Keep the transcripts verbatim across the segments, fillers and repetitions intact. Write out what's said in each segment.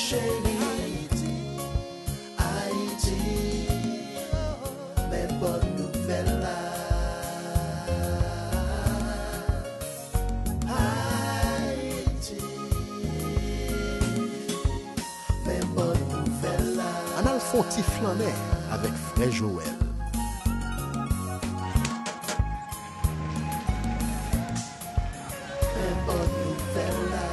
Cheri, Ayiti, Ayiti, men bòn nouvèl la. Ayiti, men bòn nouvèl la. Ann al fè yon ti flannen avèk frè Joel. Men bòn nouvèl la.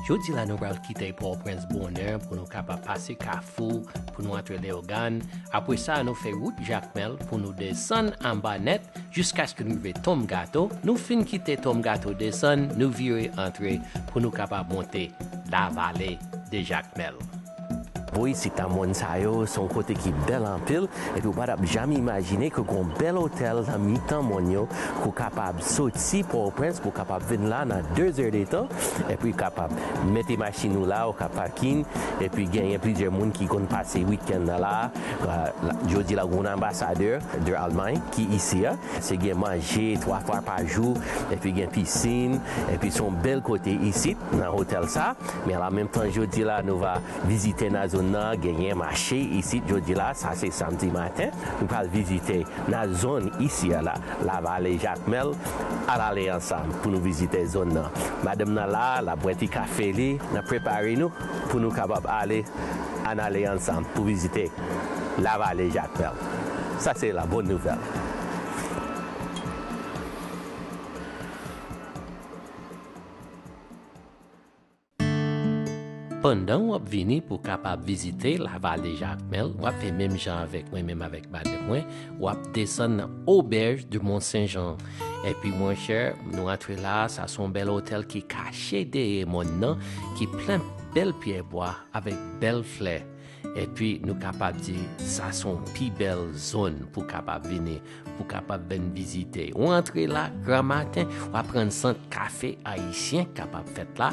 Jodi la, nou pral kite Pòtoprens bonè pou nou kapab pase Kafou, pou nou antre Leyogàn. Apre sa, nou fè wout Jakmèl pou nou desann anba nèt, jiskaske nou rive Tonm Gato. Nou fin kite Tonm Gato desann, nou vire antre pou nou kapab monte Lavale de Jakmèl. Bò isit la, mòn sa yo, se yon kote ki bèl anpil, epi w pa t ap janm imajine ke gon bèl otèl nan mitan mòn yo, ke w kapab soti Pòtoprens, pou w kapab vin la nan de zè de tan, epi w kapab mete machin ou la, ou ka pakin, epi genyen plizyè moun ki konn pase wikenn nan la. Euh, la, jodi la, gon anbasadè de Almay ki isi a. Se gen manje twa fwa pa jou, epi gen pisin, epi se yon bèl kote isit, nan otèl sa. Men an menm tan, jodi la, nou va vizite nan zòn nan, genyen mache isit jodi la, sa se samdi maten. Nou pral vizite nan zòn isi a la, Lavale Jakmèl, al ale ansanm pou nou vizite zòn nan. Madanm nan la, l ap bwè ti kafe li, n ap prepare nou pou nou kapab ale, ann ale ansanm pou vizite Lavale Jakmèl. Sa se la bòn nouvèl. Pandan w ap vini pou w kapab vizite Lavale Jakmèl, w ap fè menm jan avèk mwen, menm avèk madanm mwen, w ap desann nan Auberge de Mont Saint Jean. Epi, monchè, nou antre la, sa se yon bèl otèl ki kache dèyè mòn nan, ki plen bèl pyebwa avèk bèl flè. Epi, nou kapab di, sa se yon pi bèl zòn pou kapab vini, pou kapab vin vizite. Ou antre la, gramaten, w ap rann sant kafe ayisyen k kapab fèt la.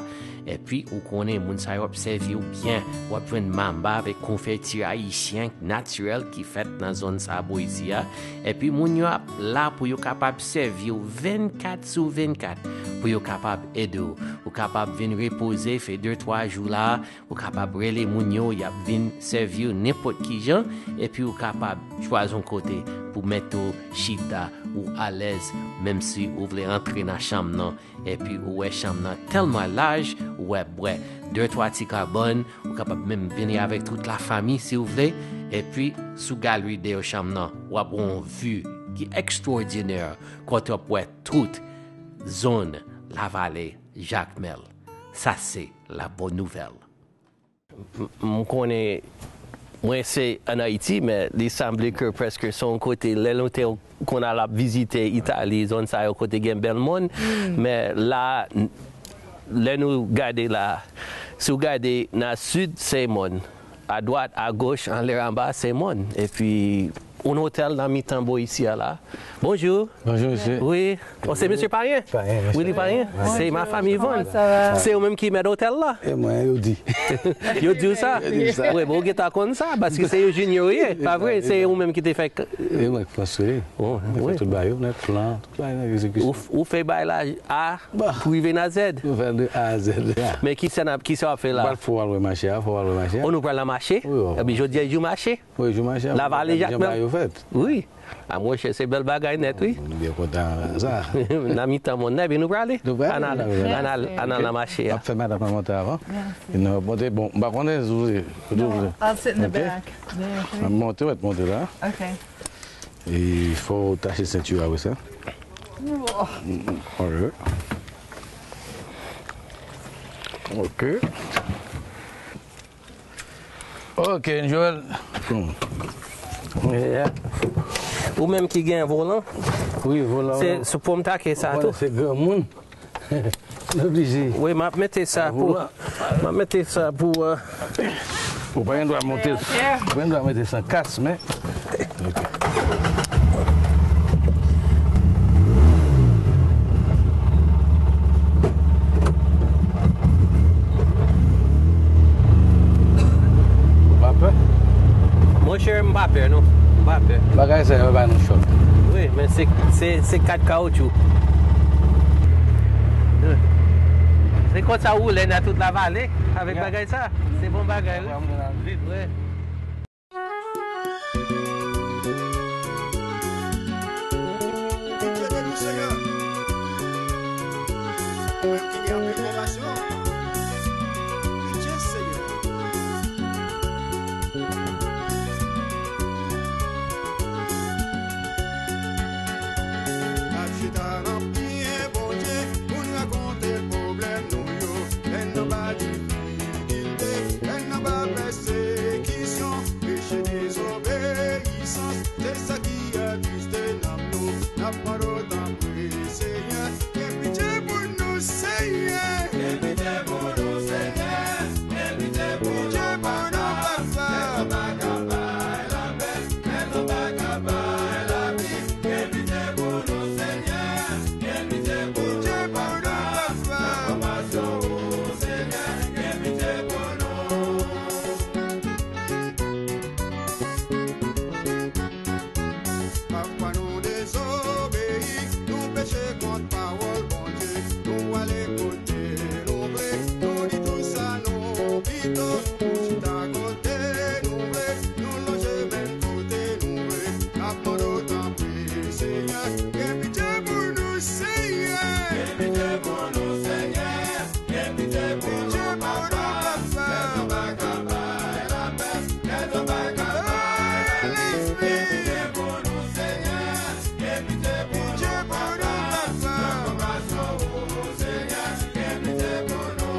Epi, ou konnen, moun sa yo ap sèvi w byen. W ap jwenn mamba avèk konfèti ayisyen natirèl ki fèt nan zòn sa bò isi a. Epi, moun yo ap la pou yo kapab sèvi w vennkat sou vennkat, pou yo kapab ede w. Ou kapab vin repoze, fè de twa jou la, ou kapab rele moun yo, y ap vin sèvi w nenpòt ki jan, epi ou kapab chwazi yon kote pou mete w chita, ou alèz, menm si ou vle antre nan chanm nan, epi ou wè chanm nan tèlman laj, ou wè bwè de twa ti kabann, ou kapab menm vini avèk tout lafanmi si w vle, epi sou galri dèyè chanm nan, w ap wè yon vi ki ekstwòdinè, kote w ap wè tout zòn Lavale Jakmèl. Sa se la bòn nouvèl. M, m konnen mwen se ann Ayiti, men li sanble ke prèske se yon kote, lè nou te konn al ap vizite Itali, zòn sa yo kote gen bèl mòn, men la, n, lè nou gade la, si w gade nan sid, se mòn, adwat, agoch, anlè, anba, se mòn. Epi, yon otèl nan mitan bò isi a la. Bonjou. Bonjou, mesye. Wi. O, se mesye Payen? Payen, mesye. Wi, li Payen. Wi. Se ma fanmi Yvonne. Kòman sa va? Se ou menm ki mèt otèl la? E mwen, yo di. Yo di w sa? Yo di m sa. Wi, bon, ou gentan konn sa, paske se Eugene yo ye, pa vre? Se ou menm ki te fè k-, e mwen ki konstwi. O, wi. Mwen fè tout bagay yo, nèt, plan, tout bagay nan egzekisyon. Ou f-, ou fè bagay la A pou rive nan Z. Nou fè de A a Z. Men kisa n ap, kisa w ap fè la? Mwen pral fè w al wè mache a, fè w al wè mache a. O, nou pral nan mache? Wi, wi. Epi jodi a jou mache? Wi, jou mache a. Lavale Jakmèl. Jan bagay yo fèt. Wi. A, monchè, se bèl bagay nèt, wi. Nou byen kontan sa. Nan mitan mòn nan, epi nou prale. Nou prale, ann al, nou prale. Ann al, ann al nan mache a. Ok. N ap fè madanm nan monte avan. Mèsi. E nou ap monte, bon, m pa konnen si w vle. Kote w vle? No, I'll sit in the back. Ok. N ap monte, w ap monte la. Ok. E fò w tache senti a, wi, sa. Oh. Ok. Ok, Joel. Ou menm ki gen volan? Wi, volan. Se, se pou m take sa tou. Se granmoun. Nou oblije. Wi, m ap mete sa pou, m ap mete sa pou, euh, ou pa gen dwa monte, ou pa gen dwa mete san kas, men. Ok. Ou pa pè? Monchè, m pa pè, non. M pa pè. Bagay sa yo bay nou chòk. Wi, men se, se, se kat kawotchou. Se konsa ou lè nan tout lavale avèk bagay sa. Se bon bagay, wi. Wi. Pitye pou nou, Senyè. Ou menm ki gen anpil konpasyon. Pitye, Senyè. N ap chita nan pye Bondye pou n rakonte pwoblèm nou yo. Lè n anba difikilte, lè n anba pèsekisyon, peche, dezobeyisans, se sa ki atriste nanm nou. N ap mande w tanpri, Senyè, gen pitye pou nou, Senyè. Gen pitye pou nou, Senyè. Gen pitye pou nou, Papa. Lè nou pa ka bay lapè, lè nou pa ka bay lavi, gen pitye pou nou, Senyè. Gen pitye pou nou, Papa. Gen konpasyon ou, Senyè. Gen pitye pou nou. Papa, nou dezobeyi, nou peche kont pawòl Bondye. Nou ale kote nou vle, nou di tout sa nou pito. Nou chita kote nou vle, nou lonje men kote nou vle. N ap mande w tanpri, Senyè, gen pitye pou nou, Senyè. Gen pitye pou nou, Senyè. Gen pitye pou nou, Papa. Lè nou pa ka bay lapè, lè nou pa ka bay lavi, gen pitye pou nou, Senyè. Gen pitye pou nou, Papa. Nan konpasyon ou, Senyè, gen pitye pou nou.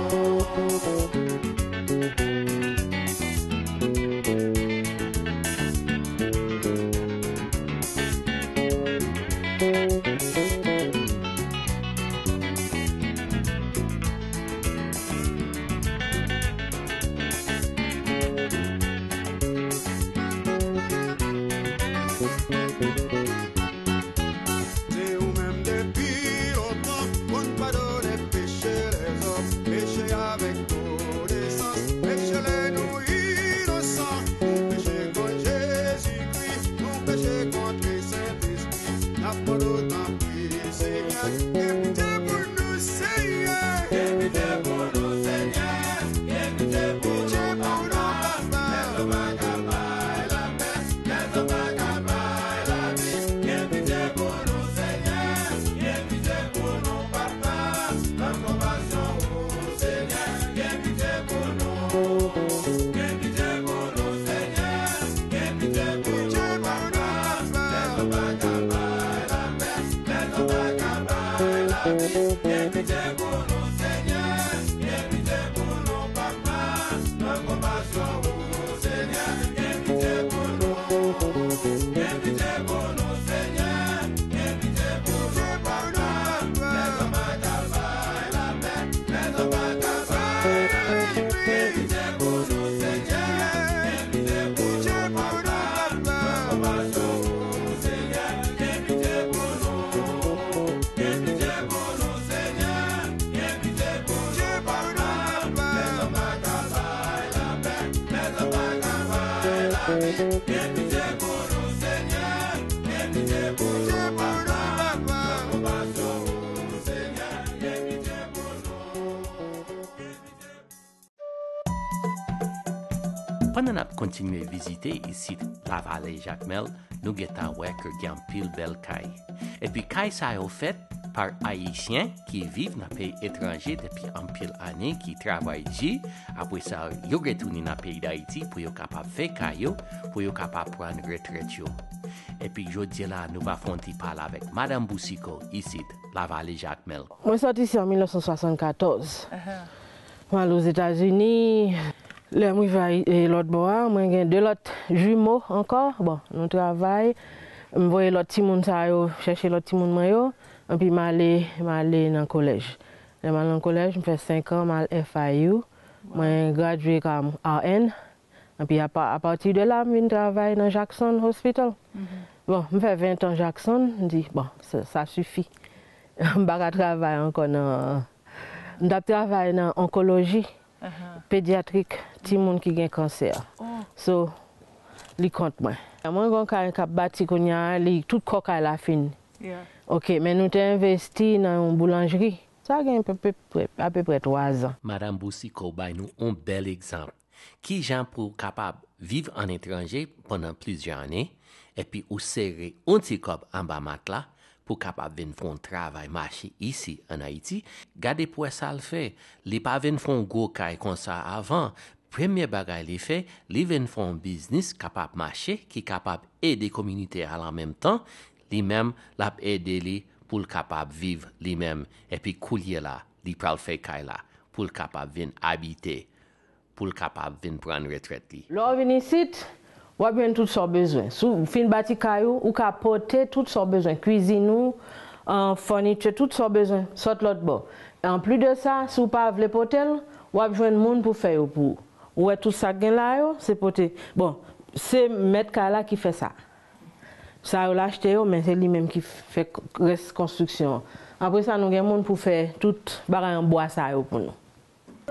Se ou menm depi lontan, konn padone peche lèzòm, peche avèk konesans, peche lè nou inosan, nou peche kont Jezikri, nou peche kont Lesentespri. N ap mande w tanpri, Senyè, gen pitye pou nou, Senyè. Gen pitye pou nou, Senyè. Gen pitye pou nou, Papa. Lè nou pa ka bay lapè, lè nou pa ka bay lavi, gen pitye pou nou, Senyè. Gen pitye pou nou, Papa. Nan konpasyon ou, Senyè, gen pitye pou nou. Gen pitye pou nou, Senyè. Gen pitye pou nou, Papa. Lè nou pa ka bay lapè, lè nou pa ka bay lavi, gen pitye pou nou, Senyè. Gen pitye pou nou, Papa. Nan konpasyon ou, Senyè, gen pitye pou nou. Gen pitye pou nou, Senyè. Gen pitye pou nou, Papa. Lè nou pa ka bay lapè, lè nou pa ka bay lavi, gen pitye pou nou, Senyè. Gen pitye pou nou, Papa. Nan konpasyon ou, Senyè, gen pitye pou nou. Gen pitye pou nou, Senyè. Gen pitye pou nou, Papa. Lè nou pa ka bay lapè, lè nou pa ka bay lavi, gen pitye pou nou, Senyè. Gen pitye pou nou, Papa. Nan konpasyon ou, Senyè, gen pitye pou nou. Pandan n ap kontinye vizite isit Lavale Jakmèl, nou gentan wè ke gen anpil bèl kay. Epi kay sa yo fèt pa Ayisyen ki viv nan peyi etranje depi anpil ane, ki travay di, apre sa, yo retounen nan peyi Dayiti pou yo kapab fè kay yo, pou yo kapab pran retrèt yo. Epi jodi a la, nou va fè yon ti pale avèk Madanm Boucicault isit Lavale Jakmèl. Mwen sòti isi an mil nèf san swasann katòz. Mwen al Ozetazini. Lè m rive a, e, lòt bò a, mwen gen de lòt jimo ankò. Bon, nou travay. M voye lòt timoun sa yo, chèche lòt timoun mwen yo. Epi m ale, m ale nan kolèj. Lè m al nan kolèj, m fè senk an, m al F I U. Mwen gradye kòm R N. Epi apa-, apati de la, m vin travay nan Jackson Hospital. Bon, m fè ven tan Jackson, m di, bon, sa, sa sifi. M pa ka travay ankò nan, m t ap travay nan onkoloji, pedyatrik, timoun ki gen kansè. So, li kont mwen. Mwen gen yon kay k ap bati kounye a, li, tout kò kay la fini. Ok, men nou te envesti nan yon boulanjri. Sa gen apeprè, apeprè twa zan. Madanm Boucicault bay nou yon bèl egzanp. Kijan pou w kapab viv an etranje pandan plizyè ane, epi ou sere yon ti kòb anba matla pou w kapab vin fè yon travay mache isi ann Ayiti? Gade pou w wè sa l fè. Li pa vin fè yon gwo kay konsa avan. Premye bagay li fè, li vin fè yon biznis kapab mache, ki kapab ede kominote a l an menm tan, li menm, l ap ede li pou l kapab viv li menm. Epi koulye la, li pral fè kay la pou l kapab vin abite, pou l kapab vin pran retrèt li. Lè w vin isit, w ap jwenn tout sa w bezwen. Si w fin bati kay ou, ou ka pote tout sa w bezwen, kwizin ou, furniture, tout sa w bezwen, sot lòt bò. Anplis de sa, si w pa vle pote l, w ap jwenn moun pou fè yo pou ou. Ou wè tout sa k gen la yo, se pote. Bon, se mèt kay la ki fè sa. Sa yo l achte yo, men se li menm ki fè rès konstriksyon an. Apre sa, nou gen moun pou fè tout bagay an bwa sa yo pou nou.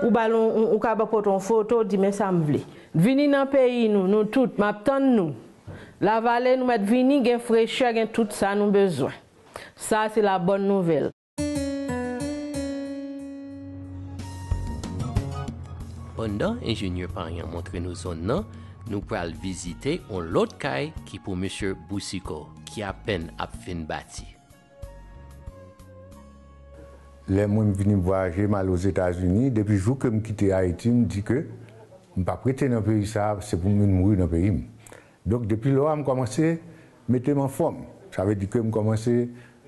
Ou ba l yon, ou ka ba pote yon foto, di men sa m vle. Vini nan peyi nou, nou tout, m ap tann nou. Lavale, nou mèt vini, gen frechè, gen tout sa nou bezwen. Sa se la bòn nouvèl. Pandan enjenyè Paryan montre nou zòn nan, nou pral vizite yon lòt kay ki pou mesye Boucicault, ki apèn ap fin bati. Lè mwen m vini m vwayaje, m al Ozetazini, depi jou ke m kite Ayiti, m di ke m p ap rete nan peyi sa a, se pou m vin mouri nan peyi m. Donk, depi lò a, m kòmanse mete m anfòm. Sa vle di ke m kòmanse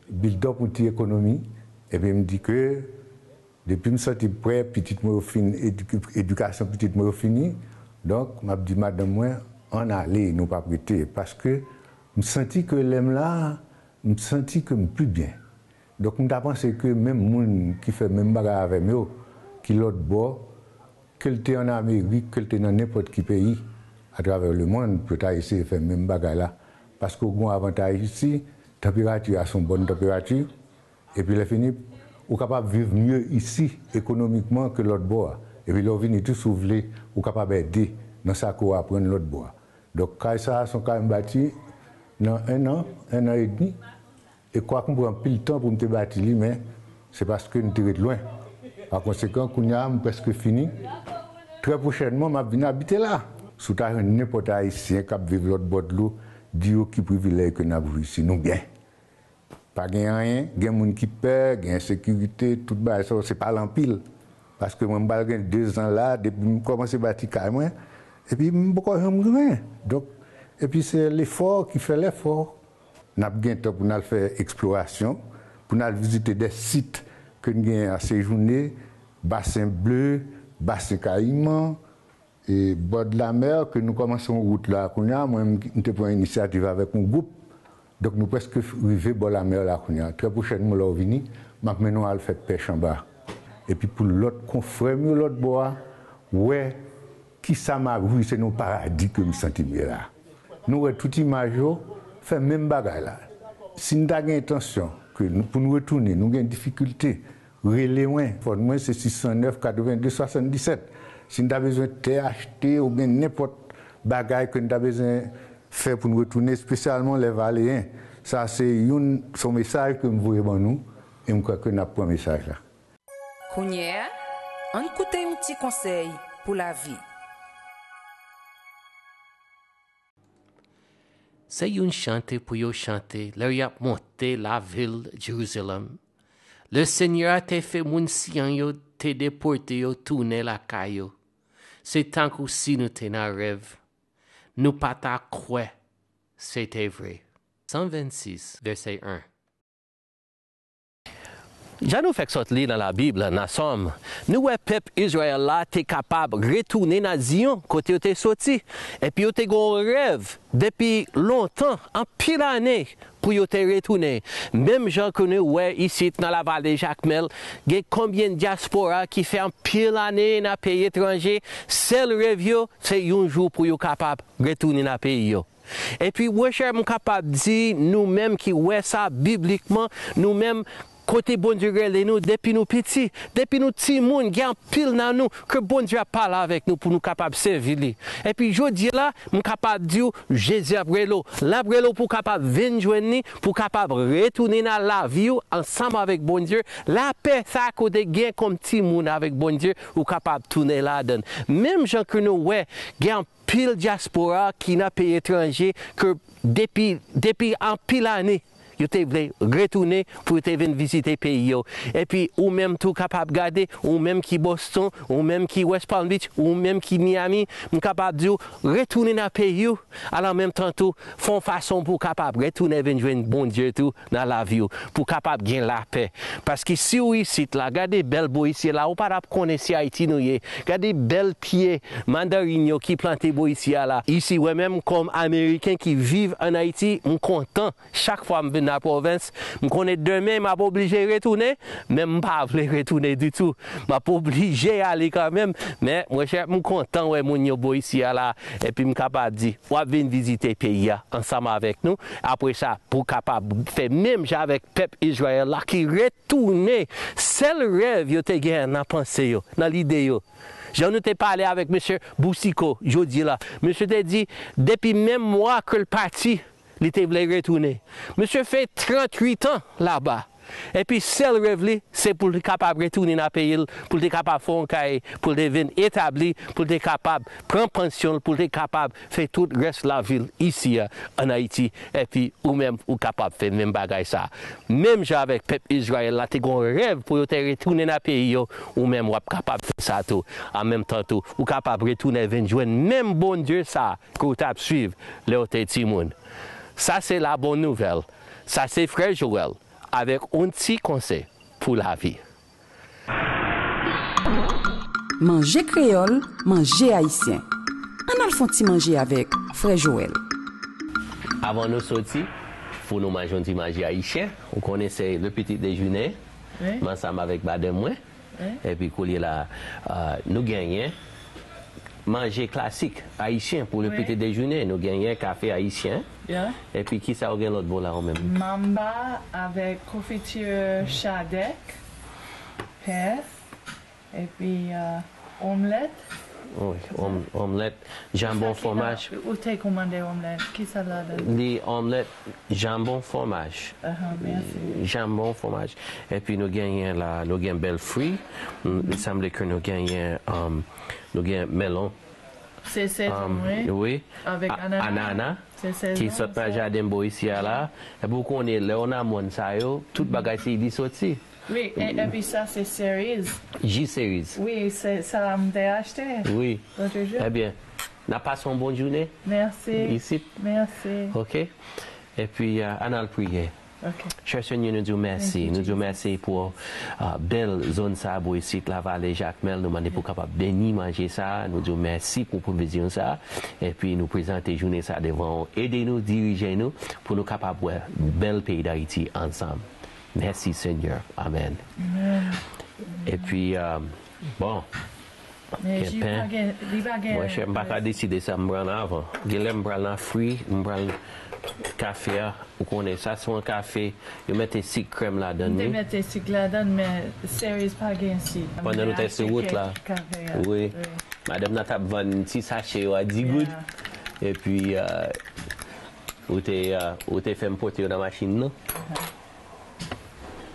build up yon ti ekonomi, epi m di ke depi m santi m prè, pitit mwen yo fin, edikasyon pitit mwen yo fini, donk, m ap di madanm mwen, ann ale, nou p ap rete, paske m santi ke lè m la a, m santi ke m pi byen. Donk, m ta panse ke menm moun ki fè menm bagay avè m yo, ki lòt bò, ke l te ann Amerik, ke l te nan nenpòt ki peyi atravè lemonn, pou yo ta eseye fè menm bagay la. Paske w gen yon avantaj isi, tanperati a se yon bòn tanperati, epi lè fini, ou kapab viv mye isi ekonomikman ke lòt bò a. Epi lè w vini tou, si w vle, ou kapab ede nan sa ke w aprann lòt bò a. Donk, kay sa a se yon kay m bati nan en an, en an edmi. E kwak m pran anpil tan pou m te bati li, men se paske n te ret lwen. Pa konsekan, kounye a, m prèske fini. Trè pwochènman, m ap vin abite la. Si w ta jwenn nenpòt Ayisyen k ap viv lòt bò dlo, di yo ki privilèj ke n ap jwi isi. Nou byen. Pa gen anyen, gen moun ki pè, gen ensekirite, tout bagay sa yo, se pale anpil. Paske mwen, m pral gen de zan la, depi m kòmanse bati kay mwen, epi m poko janm rive. Donk, epi se lefò ki fè lefò. N ap gen tan pou n al fè eksplorasyon, pou n al vizite de sit ke n genyen a sejounen, Basen Ble, Basen Kayiman, e Bòd Lamè, ke nou kòmanse yon wout la kounye a. Mwen, m te pran inisyativ avèk yon gwoup. Donk, nou prèske rive bò lamè la kounye a. Trè pwochènman, lè w vini, m ap mennen w al fè pèch anba. Epi pou lòt konfrè m yo lòt bò a, wè kisa m ap, wi, se nan yon paradi ke m santi m ye la. Nou wè tout imaj yo fè menm bagay la. Si n ta gen entansyon ke nou, pou n retounen, nou gen difikilte, rele mwen. Fòn mwen se sis san nèf, katrevenndez, swasanndisèt. Si n ta bezwen tè achte oubyen nenpòt bagay ke n ta bezwen fè pou n retounen, espesyalman lè valeyen, sa se youn, se yon mesaj ke m voye ban nou, e m kwè ke n ap pran mesaj la. Kounye a, ann koute yon ti konsèy pou lavi. Se yon chante pou yo chante lè y ap monte lavil Jerizalèm. Le Senyè a te fè moun Siyon yo te depòte yo tounen lakay yo. Se tankou si nou te nan rèv. Nou pa ta kwè se te vre. San vennsis, vèsè en. Jan nou fèk sot li nan Labib, nan Sòm, nou wè pèp Izrayèl la te kapab retounen nan Ziyon, kote yo te soti, epi yo te gen yon rèv depi lontan, anpil ane, pou yo te retounen. Menm jan ke nou wè isit nan lavale Jakmèl, gen konbyen dyaspora ki fè anpil ane nan peyi etranje, sèl rèv yo, se yon jou pou yo kapab retounen nan peyi yo. Epi, monchè, m kapab di, nou menm ki wè sa biblikman, nou menm, kote Bondye rele nou depi nou piti, depi nou timoun, gen anpil nan nou ke Bondye ap pale avèk nou pou nou kapab sèvi li. Epi jodi la, m kapab di w, Jezi ap rele w. L ap rele w pou w kapab vin jwenn li, pou w kapab retounen nan lavi w ansanm avèk Bondye. Lapè sa ke w te gen kòm timoun avèk Bondye, ou kapab tounen ladan l. Menm jan ke nou wè, gen anpil dyaspora ki nan peyi etranje ke depi, depi anpil ane, yo te vle retounen pou yo te vin vizite peyi yo. Epi ou menm tou kapab gade, ou menm ki Boston, ou menm ki West Palm Beach, ou menm ki Miami, m kapab di w, retounen nan peyi w, al an menm tan tou, fè yon fason pou w kapab retounen vin jwenn Bondye tou nan lavi w, pou w kapab gen lapè. Paske si w isit la, gade bèl bo isi la, ou pa t ap konnen si Ayiti nou ye. Gade bèl pye mandarin yo ki plante bo isi a la. Isi, wè menm kòm Ameriken ki viv ann Ayiti, m kontan. Chak fwa m vin nan pwovens, m konnen demen m ap oblije retounen, men m pa vle retounen ditou. M ap oblije ale kanmenm, men monchè, m kontan wè moun yo bò isi a la, epi m kapab di, w ap vin vizite peyi a ansanm avèk nou. Apre sa, pou w kapab fè menm jan avèk pèp Izrayèl la ki retounen, sèl rèv yo te gen nan panse yo, nan lide yo. Jan nou te pale avèk mesye Boucicaut jodi la, mesye te di, depi menm mwa ke l pati, li te vle retounen. Mesye fè tranntuit an laba. Epi sèl rèv li, se pou l kapab retounen nan peyi l, pou l te kapab fè yon kay, pou l te vin etabli, pou l te kapab pran pansyon l, pou l te kapab fè tout rès lavi l isi a, ann Ayiti. Epi ou menm, ou kapab fè menm bagay sa. Menm jan avèk pèp Izrayèl la te gon rèv pou yo te retounen nan peyi yo, ou menm w ap kapab fè sa tou. An menm tan tou, ou kapab retounen vin jwenn menm Bondye sa ke w t ap swiv lè w te timoun. Sa se la bòn nouvèl. Sa se frè Joel avèk yon ti konsèy pou lavi. Manje kreyòl, manje ayisyen. Ann al fè yon ti manje avèk frè Joel. Avan nou soti, fò nou manje yon ti manje ayisyen. Ou konnen se le petit déjeuner. M ansanm avèk madanm mwen. Epi koulye la, nou genyen manje klasik ayisyen pou le petit déjeuner. Nou genyen kafe ayisyen. Epi kisa ou gen lòt bò la ou menm? Mamba avèk konfiti chadèk, pè, epi omlèt. Wi, omlèt, janbon, fwomaj. Ou te kòmande omlèt, kisa ladan? Li omlèt, janbon, fwomaj. Aha, mèsi. Janbon, fwomaj. Epi nou genyen la, nou gen bèl fri. Li sanble ke nou genyen, um, nou gen melon. Se sezon, wi. Wi. Avèk anana. Anana. Ki sot nan jaden m bò isi a la. Epi ou konnen, lè w nan mòn sa yo, tout bagay se li soti. Wi, epi sa se cerise. Ji cerise. Wi, se sa m te achte. Wi. Lòt jou. Ebyen, n ap pase yon bon jounen. Mèsi. Isit. Mèsi. Oke. Epi, ann al priye. Chè Senyè, nou di w mèsi. Nou di w mèsi pou bèl zòn sa a bò isit, Lavale, Jakmèl. Nou mande pou w kapab beni manje sa a. Nou di w mèsi pou pwovizyon sa a. Epi nou prezante jounen sa a devan w. Ede nou, dirije nou, pou nou kapab wè bèl peyi Dayiti ansanm. Mèsi, Senyè. Amèn. Epi, bon. Gen pen. Monchè, m pa ka deside sa m pran avan. Genlè m pral nan fri, m pral kafe a. Ou konnen sa se yon kafe, yo mete sik krèm ladan l wi. M te mete sik ladan l, men cerise pa gen sik. Pandan nou te sou wout la. Wi. Madanm nan t ap vann ti sache yo a dis goud. Epi ou te ou te fè m pote yo nan machin nan.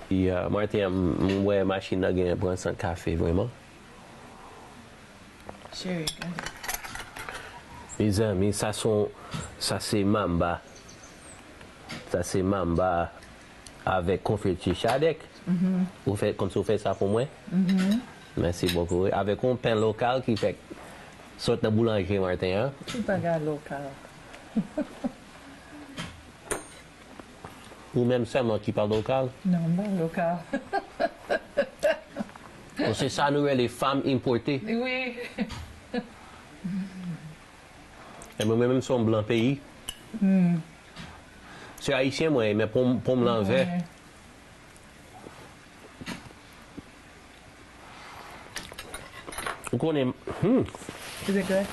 Epi maten an m wè machin nan gen pran sant kafe vrèman. Mezanmi, sa se yon, sa se mamba. Sa se mamba avèk konfeti chadèk. Ou fè, kòmsi ou fè sa pou mwen. Mèsi bokou. Avèk yon pen lokal ki fèk sot nan boulanje maten an. Ki bagay lokal? Ou menm sèlman ki pa lokal? Non, m pa lokal. Bon, se sa nou rele fanm enpòte. Wi. Ebyen mwen menm se yon blan peyi. Se ayisyen mwen ye, men po m, po m lan vè. Ou konnen, hmm. Is it good?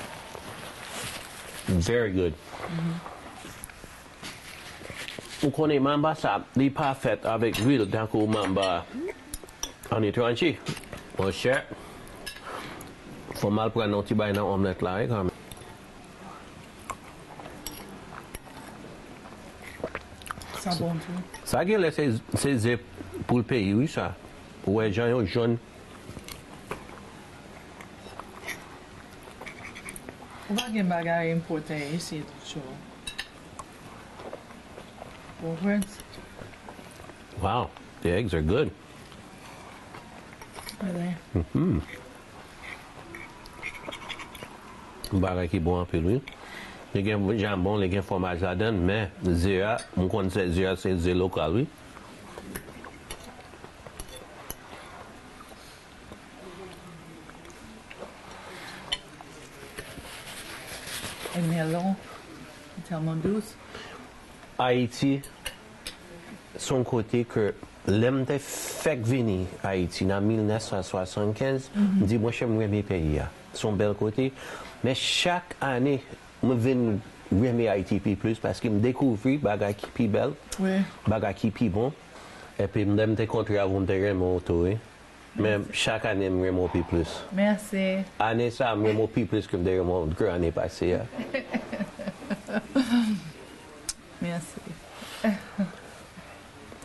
Very good. Mm-hmm. Ou konnen manba sa, li pa fèt avèk lwil tankou manba an etranje. Monchè, fò m al pran yon ti bay nan omlèt la, wi, kanmenm. Sa bon tou. Sa genlè se, se ze poul peyi, wi, sa. Ou wè jan yo jòn. Ou pa gen bagay enpòte isit, cho. Ou konprann? Wow, the eggs are good. Really? Mhm. Yon bagay ki bon anpil, wi. Li gen janbon, li gen fwomaj ladan l, men ze a, m konn se ze a, se ze lokal, wi. E melon, tèlman dous. Ayiti, se yon kote ke lè m te fèk vini Ayiti nan mil nèf san swasannkenz, m di, monchè, m renmen peyi a. Se yon bèl kote. Men chak ane, m vin renmen Ayiti pi plis paske m dekouvri bagay ki pi bèl, wi, bagay ki pi bon. Epi m, lè m te kontre avè w, m te renmen w tou, wi. Men chak ane, m renmen w pi plis. Mèsi. Ane sa a, m renmen w pi plis ke m te renmen w ke ane pase a. Mèsi.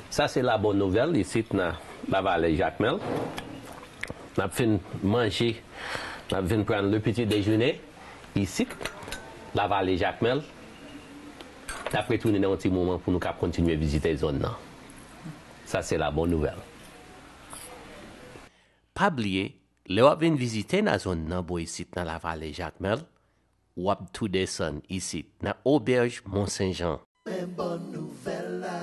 Sa se la bonne nouvelle isit nan Lavalè Jakmèl. N ap fin manje, n ap vin pran le petit déjeuner isit, Lavalè Jakmèl. N ap retounen nan yon ti moman pou nou kab kontinye vizite zòn nan. Sa se la bonne nouvelle. Pa bliye, lè w ap vin vizite nan zòn nan bò isit nan Lavalè Jakmèl, w ap tou desann isit nan Obèj Mont Sen Jan. Men bòn nouvèl la.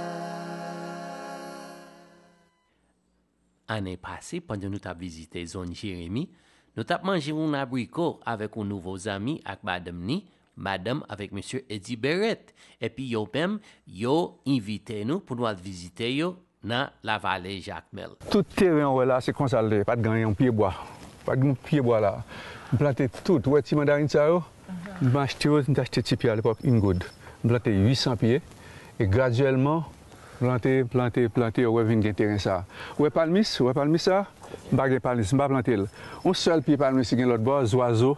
Ane pase, pandan nou t ap vizite zòn Jeremi, nou t ap manje yon abriko avèk yon nouvo zanmi ak madanm ni, madanm avèk mesye Eddy Beret. Epi yo menm, yo envite nou pou nou al vizite yo nan Lavale Jakmèl. Tout teren w wè la, se konsa l te ye. Pa t gen yon pye bwa. Pa t gen yon pye bwa la. M plante tout. Ou wè ti mandarin sa yo? M achte yo, m te achte ti pye alepòk, yon goud. M plante uit san pye. E gradyèlman, plante, plante, plante, ou wè vin gen teren sa. Ou wè palmis? Ou wè palmis sa? M pa gen palmis, m pa plante l. Yon sèl pye palmis ki gen lòt bò, zwazo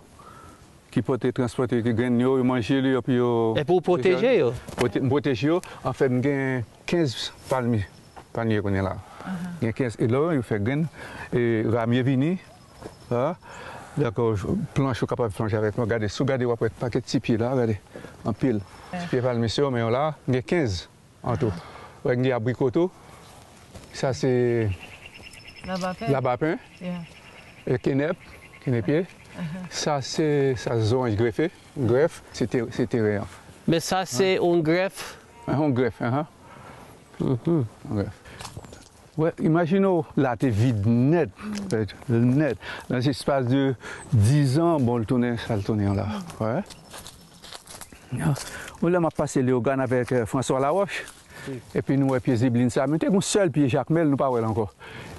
ki pote, transpòte grenn yo, yo manje li, epi yo... Epi w pwoteje yo? Pwote-, m pwoteje yo. Anfèt, m gen kenz palmi, palmye kounye a la. Gen kenz, e lò yo fè grenn, e ramye vini, a, dakò, planch ou kapab planche avèk mwen. Gade, si w gade, w ap wè pakèt ti pye la, gade, anpil. Ti pye palmis yo, men yo la, gen kenz. Antou. Wè, gen abriko tou. Sa se labapen. Labapen. Yeah. E kenèp, kenepye. Sa se, sa se zoranj grefe, grèf, se te-, se teren an. Men sa se yon grèf? Yon grèf, anhan. Yon grèf. Wè, imajine w, la te vid nèt, nèt. Nan espas de dizan, bon, l tounen, sa l tounen an la. Wè. Yon lè m ap pase Leyogàn avèk, eh, François Laroche, epi nou wè pye ziblin sa, men te gen yon sèl pye jakmèl, nou pa wè l ankò.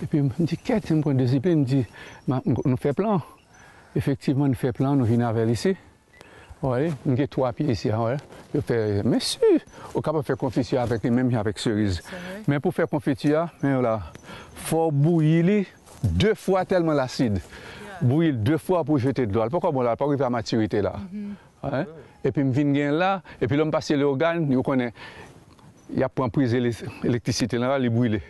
Epi m di, kèt, m pran de ziblin, m di, ma-, m, nou fè plan. Efektivman, nou fè plan, nou vin avè l isi. Wè, m gen twa pye isi a, wè. Yo fè, men si, ou kapab fè konfiti avèk li, menm jan avèk seriz. Men pou fè konfiti a, men la, fò w bouyi li de fwa tèlman l asid. Bouyi l de fwa pou w jete dlo a. L poko bon la, l poko rive a matirite la. Epi m vin gen la, epi lè m pase Leyogàn, ou konnen, y ap pran priz ele-, elektrisite lan, li brile.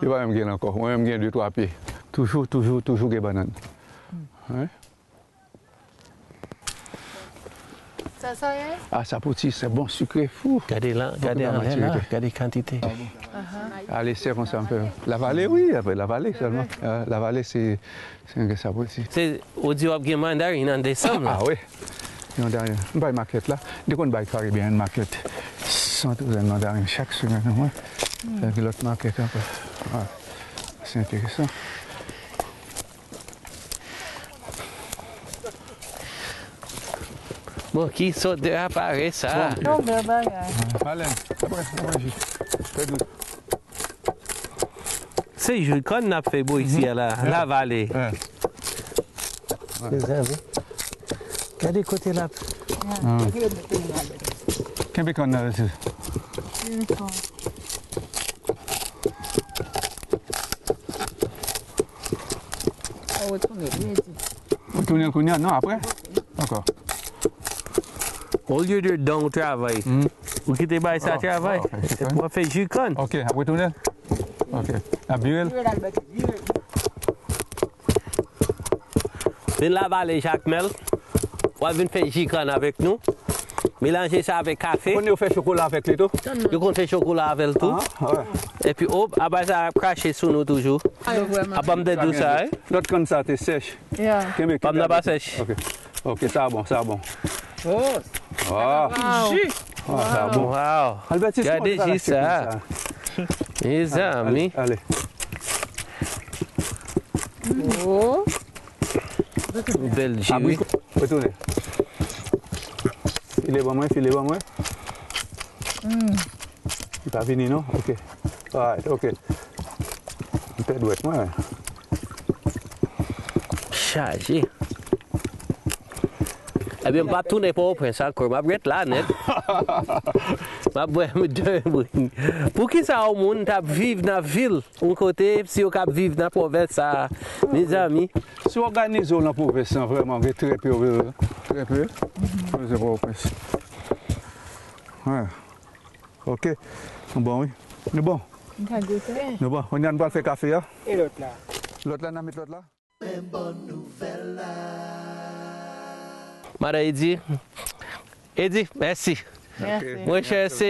Yo pa menm gen l ankò. Mwen menm gen de twa pye. Toujou, toujou, toujou gen bannann. Sa, sa ye? Ah, sapoti, se bon, sikre, fou. Gade la, gade anlè la, gade kantite. Ale, se konsa m fè. Lavale, wi, apre lavale sèlman. Ah, lavale, se, se yon sapoti. Se, ou di w ap gen mandarin an desanm la? Ah, wi. Mandarin. M bay makèt la. M te konn bay Caribbean Market san douzèn mandarin chak semèn, wi. Gen lòt makèt ankò. Ah, se enteresan. Bon, ki sòt de aparèy sa? Yon bèl bagay. Alèz. Apre, apre, jis. Fè dout. Se jwi kòn n ap fè bò isi a la, Lavale. Mezanmi. Gade kote l ap. Kenbe kòn nan, mesye. Ou tounen l kounye a? Non, apre? Dakò. Olye de dan ou travay, ou kite bay sa travay. Epi w ap fè ji kann. Ok, ap retounen l. Ok, ap vire l. Vin Lavale Jakmèl. W ap vin fè ji kann avèk nou. Melanje sa avèk kafe. Konnen yo fè chokola avèk li tou? Yo konn fè chokola avè l tou. Epi, op, apa sa ap krache sou nou toujou. Apa m tande w sa, wi. Lòt kann sa te sèch. Kenbe, kenbe. Pam nan pa sèch. Ok. Ok, sa bon, sa bon. Oh. Wow. Sa bon. Wow. Albertis, gade jis sa. Mezanmi. Ale. Oh. Bèl ji, wi. Retounen. File ban mwen, file ban mwen. Li pa vini non? Ok. Alright, ok. M pèdi dwèt mwen. Chaje. Ebyen, m p ap tounen Pòtoprens ankò. M ap ret la nèt. M ap bwè m de. Poukisa yon moun t ap viv nan vil yon kote si yo k ap viv nan pwovens sa a? Mezanmi. Si w òganize w nan pwovens lan, vrèman, gen trè pe, trè pe. Pwovens. Ok. Nou bon, wi. Nou bon. Nou bon. Kounye a nou pral fè kafe a. E lòt la? Lòt la, n a met lòt la. Men bòn nouvèl la. Madan Edi. Edi, mèsi. Monchè, se,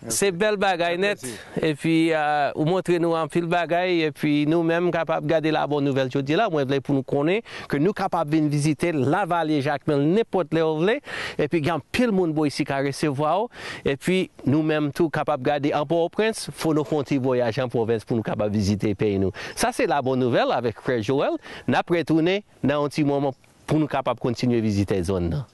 se bèl bagay nèt. Epi, ou montre nou anpil bagay. Epi nou menm kapab gade Labòn Nouvèl jodi la. Mwen vle pou nou konnen ke nou kapab vin vizite Lavale Jakmèl nenpòt lè w vle. Epi gen anpil moun bò isi ka resevwa w. Epi nou menm tou kapab gade an Pòtoprens, fò nou fè yon ti vwayaj an pwovens pou nou kapab vizite peyi nou. Sa se Labòn Nouvèl avèk frè Joel. N ap retounen nan yon ti moman pou nou kapab kontinye vizite zòn nan.